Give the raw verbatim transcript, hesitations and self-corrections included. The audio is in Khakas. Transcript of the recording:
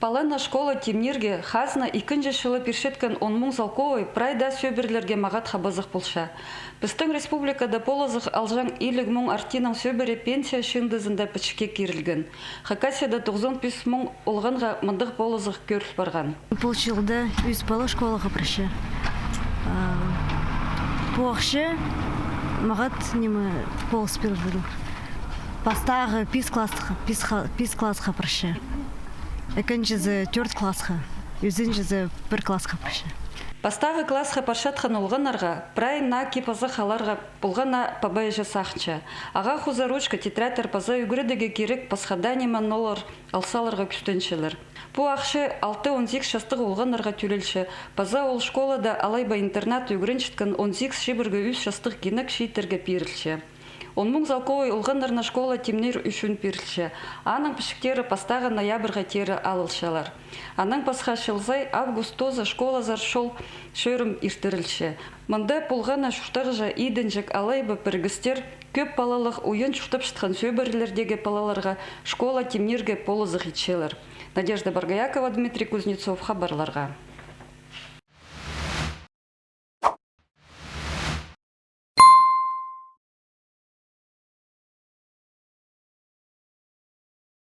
Паланы школа тимнирге хазна ікінҷі чылы пирчеткен он муң салковай прай даа сӧбірелерге мағат хабазығ полча. Пістің республикада полызығ алҷаң илиг муң артиинаң сӧбіре пенсия чыындызында пічікке кирілген. Хакасияда тоғызон пис муң олғанға мындағ полызығ кӧріл парған. Пу чылда ӱс пала школаға парча. А, пу ахча мағат ниме полыс пирілді. Пастағы пис класс, пис ха-, пис классха парча. Ікінҷізі тӧрт классха, ӱзінҷізі пір классха парча. Пастағы классха парчатхан олғаннарға прай наа кип-азах аларға полған на пабайҷа сағынча. Ағаа хоза ручка, тетрадьтер паза ӱгредіге кирек пасха даа ниме олар ал саларға кӱстенчелер. Пу ахча алты-он сигіс частығ олғаннарға тӧлелче, паза ол школада алай ба интернатта ӱгренчеткен он сигіс чибіргі ӱс частығ кинек чииттерге пирілче. Он муң салковай олғаннарны школа тимнир ӱчӱн пирілче. Аның пічіктері пастағы ноябрьға теере алылчалар. Анаң пасха чыл сай август тооза школазар чол чӧрім иртірілче. Мында полған на чуртағҷа идінҷек алай ба пірігістер, кӧп палалығ уйан чуртапчатхан сӧбірелердегі палаларға школа тимнирге полызығ итчелер. Надежда Боргоякова, Дмитрий Кузнецов, хабарларға.